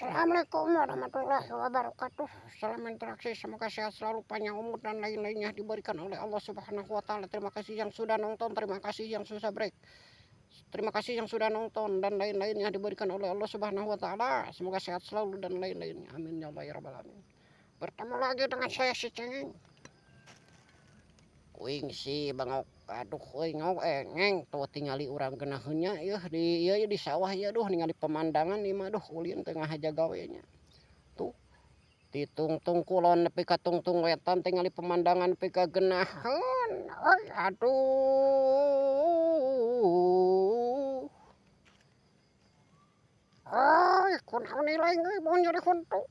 Assalamualaikum warahmatullahi wabarakatuh. Salam interaksi, semoga sehat selalu, panjang umur dan lain-lainnya diberikan oleh Allah Subhanahu wa taala. Terima kasih yang sudah nonton, terima kasih yang sudah break. Terima kasih yang sudah nonton dan lain-lainnya diberikan oleh Allah Subhanahu wa taala. Semoga sehat selalu dan lain-lainnya. Amin ya Allah ya rabbal alamin. Bertemu lagi dengan saya si Cengeng. Kuing si bangok aduh euy ngok ngeng tuh tingali urang geunaheun nya yeuh di ieu di sawah ieu duh ningali pemandangan ieu mah duh ulin teu ngahaja gawe nya. Tuh ti tungtung kulon nepi ka tungtung wetan tingali pemandangan nepi ka geunaheun euy aduh. Euy kunaon ieu lain euy mun nyeri huntu.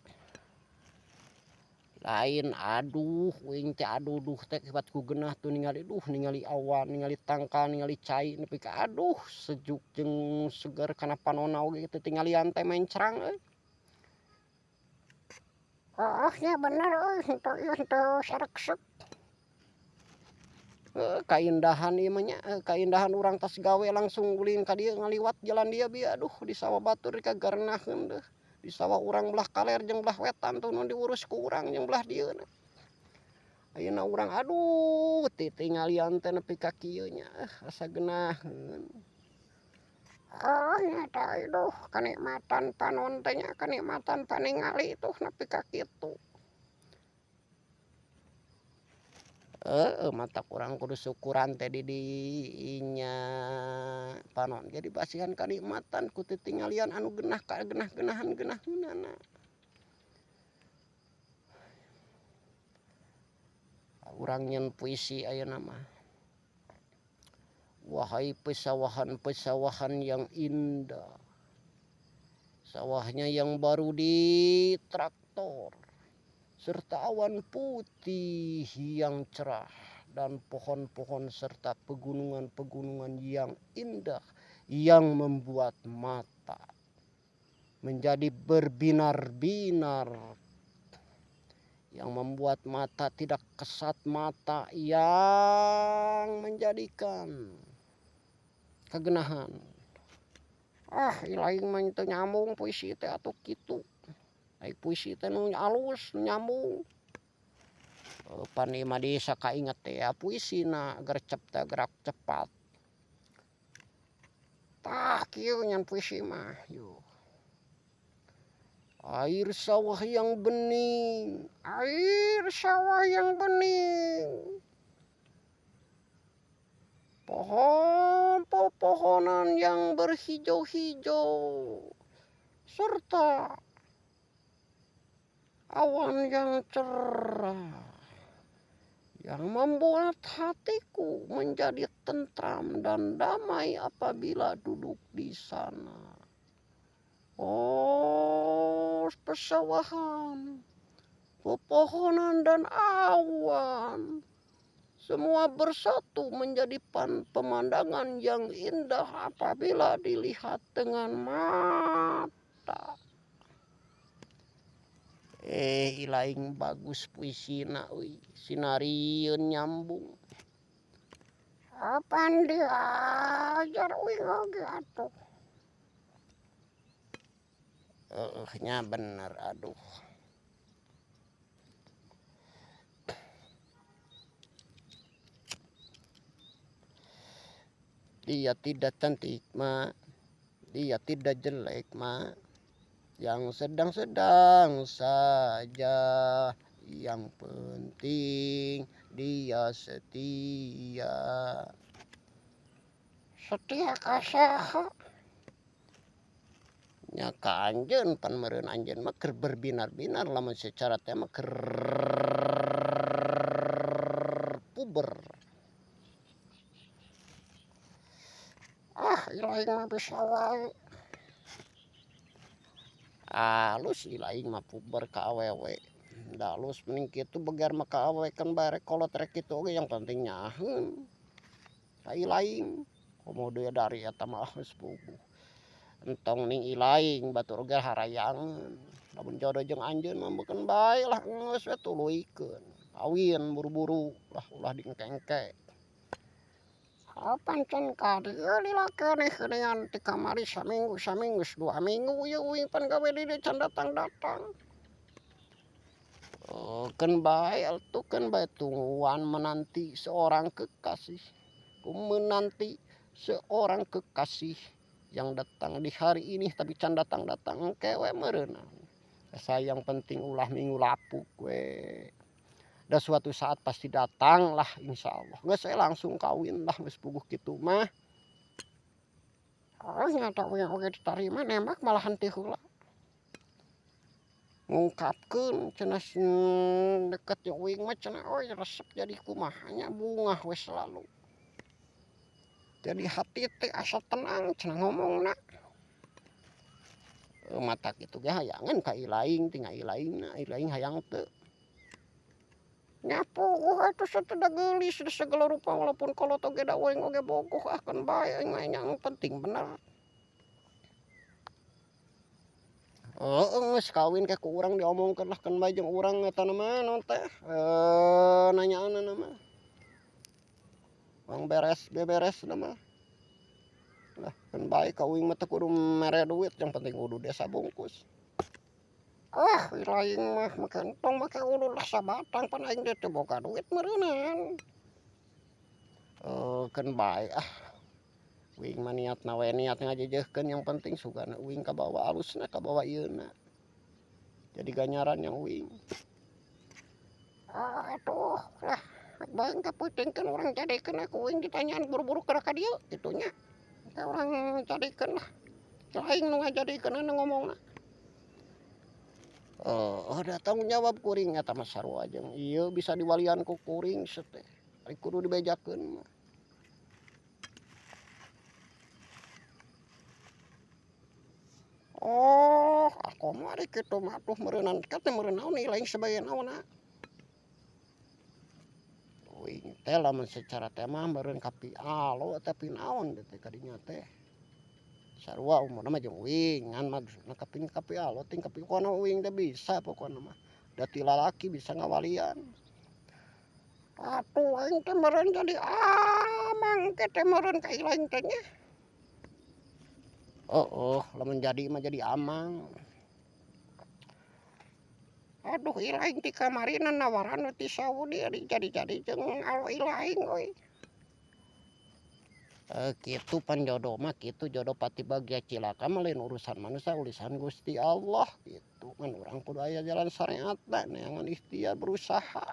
Lain aduh uing teh aduh duh teh kibat ku geunah tuh ningali duh ningali awan ningali tangkal ningali cai nepi ka aduh sejuk jeung seger kana panonna oge teu tinggalian teh mencrang euy. Heueuh nya bener euy henteu ieu henteu sareksek. Heuh kaindahan ieu mah nya kaindahan urang tos gawe langsung ulin ka dieu ngaliwat jalan dieu bieu aduh di sawah batur kagarenaheun deuh. Di sawah urang belah kaler jeung belah wetan tuh nu diurus ku urang jeung belah dieuna. Ayeuna urang aduh titinggalian teh nepi ka kieu nya asa geunaheun. Heuh nya teh aduh kanikmatan panon teh nya kanikmatan paningali tuh nepi ka kitu. Heueuh matak urang kudu syukuran teh di dinya panon ge dibasihan kanikmatan ku titinggalian anu geunah ka geunah-geunahan geunaheunana. Urang nyeun puisi ayeuna mah. Wahai pesawahan-pesawahan yang indah, sawahnya yang baru ditraktor, serta awan putih yang cerah dan pohon-pohon serta pegunungan-pegunungan yang indah yang membuat mata menjadi berbinar-binar, yang membuat mata tidak kesat mata, yang menjadikan kegenahan. Ah ilaing mah teu nyambung puisi teh atuh kitu. Ai puisi teh nu alus nu nyambung. Pan ieu mah di sakainget teh ya puisina gercep teh gerak cepat. Tah kieu nyan puisi mah yuh. Air sawah yang bening, air sawah yang bening. Pohon pepohonan yang berhijau-hijau serta awan yang cerah yang membuat hatiku menjadi tentram dan damai apabila duduk di sana. Oh, pesawahan, pepohonan dan awan semua bersatu menjadi pemandangan yang indah apabila dilihat dengan mata. Ilaing bagus puisina euy, sinarieun nyambung. Apan diajar uing oge atuh. Heueuh nya bener aduh. Dia tidak cantik ma, dia tidak jelek ma, yang sedang-sedang saja, yang penting dia setia. Setia ka saha? Nya ka anjeun pan meureun anjeun mah keur berbinar-binar lamun secara teh mah keur puber. Ah ilaing mah bisa wae. Alus ilaing mah puber ka awewe. Da alus mending kitu beger mah ka awewe kan bare kolot rek kitu oge yang penting nyaheun. Ka ilaing komo deui dari eta mah geus puguh. Entong ning ilaing batur oge harayangeun. Lamun jodoh jeung anjeun mah beukeun bae lah geus we tuluykeun. Kawin buru-buru lah ulah diengke-engke. Kapan can ka dieu lila keneh geuningan ti kamari saminggu saminggu geus dua minggu ieu uing pan gawe di dieu can datang-datang. Oh, keun bae atuh keun bae tungguan menanti seorang kekasih, ku menanti seorang kekasih yang datang di hari ini tapi can datang-datang engke we meureunna. Asa yang penting ulah minggu lapuk we. Da suatu saat pasti datang lah insyaallah. Geus we langsung kawin lah geus puguh kitu mah. Oh nya eta uing oge ditarima nembak malahan ti heula. Ngungkapkeun cenah deket jeung uing mah cenah euy resep jadi kumaha nya bungah we selalu. Jadi hati teh asa tenang cenah ngomongna. Mata kitu ge hayangeun ka ilaing tinggal ilaingna ilaing hayang teu. Nya puguh atuh sateda geulis da sagala rupa walaupun kolot oge da uing oge bogoh ah keun bae aing mah nya nu penting bener. Heueuh geus kawin ke ku urang diomongkeun lah keun bae jeung urang eta mah naon teh nanyaanna mah. Urang beres beberesna mah. Lah keun bae ka uing mah teu kudu mere duit yang penting udud sabungkus. Ah lain mah make entong make udud lah sabatang pan aing teh teu boga duit meureunan. Keun bae ah. Uing mah niatna we niat ngajejeuhkeun yang penting sugana uing kabawa alusna kabawa ieuna. Jadi ganjaran yang uing. Aduh lah rek bae kapeutingkeun urang jadikeun we ku uing ditanyaan buru-buru geura ka dieu kitu nya. Engke urang jadikeun lah. Lain nu ngajadikeunana ngomongna. Oh da tanggung jawab kuring eta mah sarua jeung ieu bisa diwalian ku kuring teh. Ari kudu dibejakeun mah. Oh, komo ari kitu mah atuh meureunan teh meureun naon lain sebagai naonna. Uing teh lamun secara teh mah meureun kapialo tapi naon teh kadinya teh. Sarua umurna mah jeung uing ngan maksudna kaping kapialo ting kapi pokona uing teh bisa pokona mah. Da ti lalaki bisa ngawalian. Atuh aing teh meureun jadi amang ke teh meureun ka ilaing teh nya. Heueuh lamun jadi mah jadi amang. Aduh ilaing ti kamarina nawaran ti Saudi ari jadi-jadi jeung alo ilaing euy. Kitu pan jodoh mah kitu jodoh pati bagya cilaka mah lain urusan manusia urusan Gusti Allah kitu ngan urang kudu aya jalan syariatna neangan ikhtiar berusaha.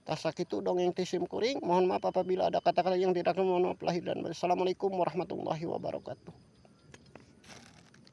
Tah sakitu dongeng ti sim kuring mohon maaf apabila ada kata-kata yang tidak mohon maaf lahir dan batin. Assalamualaikum warahmatullahi wabarakatuh.